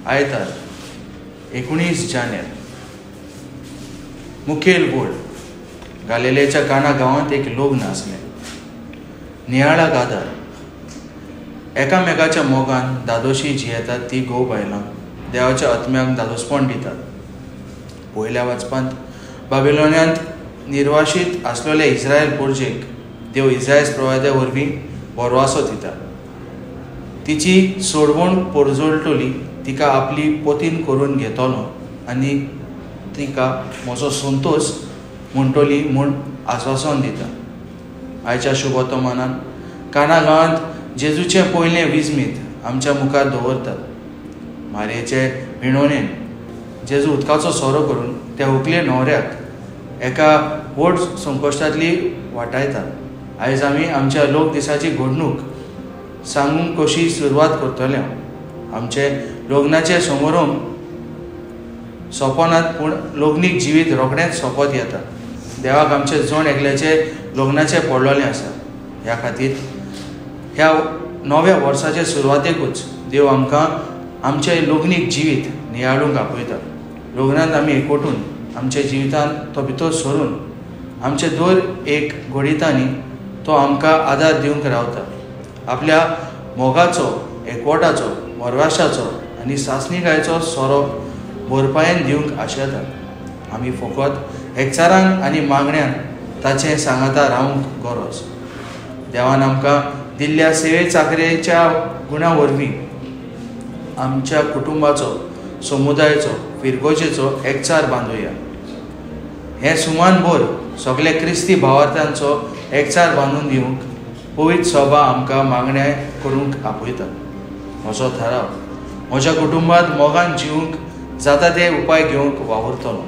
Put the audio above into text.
आयतार 19 जानेर. मुखेल बोर्ड. गालिलेच्या काना गांवांत एक लग्न आसलें. नियाळाक आदार. एकामेकाच्या मोगान दादोशी जियेतात ती घोव बायलां देवाच्या आत्म्याक दादोसपण दितात. पयल्या वाचपांत बाबिलोन्यांत निर्वाशीत आसलेल्या इस्रायल पोरजेक देव इस्रायल प्रवाद्या वरवीं भरवासो दिता. तिची सोडवण पोरजोळटली, तिका आपली पोतीन करून घेतलो आनी तिका म्हजो संतोश म्हणटली म्हूण आस्वासन दिता. आयच्या शुभवर्तमानान काना गांवांत जेजूचें पयलें विजमीत आमच्या मुखार दवरतात. मारयेचे विणवणेन जेजू उदकाचो सोरो करून त्या हुकले न्हवऱ्याक एका व्हड संकश्टांतली वाटायतात. आयज आमी आमच्या लोक दिसाची घडणूक सांगूंक कशी सुरवात करतले. आमचे लग्नाचे समारंभ सोंपनात, पूण लग्नीक जिवीत रोखडेंच सोंपत येता. देवाक आमचे जण एकल्याचे लग्नाचें पडलेलें आसा. ह्या खातीर ह्या नव्या वर्साचे सुरवातेकूच देव आमकां आमचें लग्नीक जिवीत नियाळूंक आपयता. लग्नांत आमी एकवटून आमच्या जिवितांत तो भितर सरून आमचे दर एक घडितांनी तो आमकां आदार दिवंक रावता. आपल्या मोगाचो, एकवटाचो, भरवाशाचो आनी सासणिकायेचो सोरो भरपायेन दिवंक आशेता. आमी फकत एकचारान आनी मागण्यान ताचें सांगाता रावंक गरज. देवान आमकां दिल्ल्या सेवे चाकरेच्या गुणा वरवीं आमच्या कुटुंबाचो, समुदायाचो, फिरगोजेचो एकचार बांदुया. हें सुमान भर सगल्या क्रिस्ती भावार्थ्यांचो एकचार बांदून दिवंक पवित्र सभा आमकां मागण्या करूंक आपयता. म्हजो थाराव, म्हज्या कुटुंबांत मोगान जिवंक जाता ते उपाय घेवंक वावुरतलो.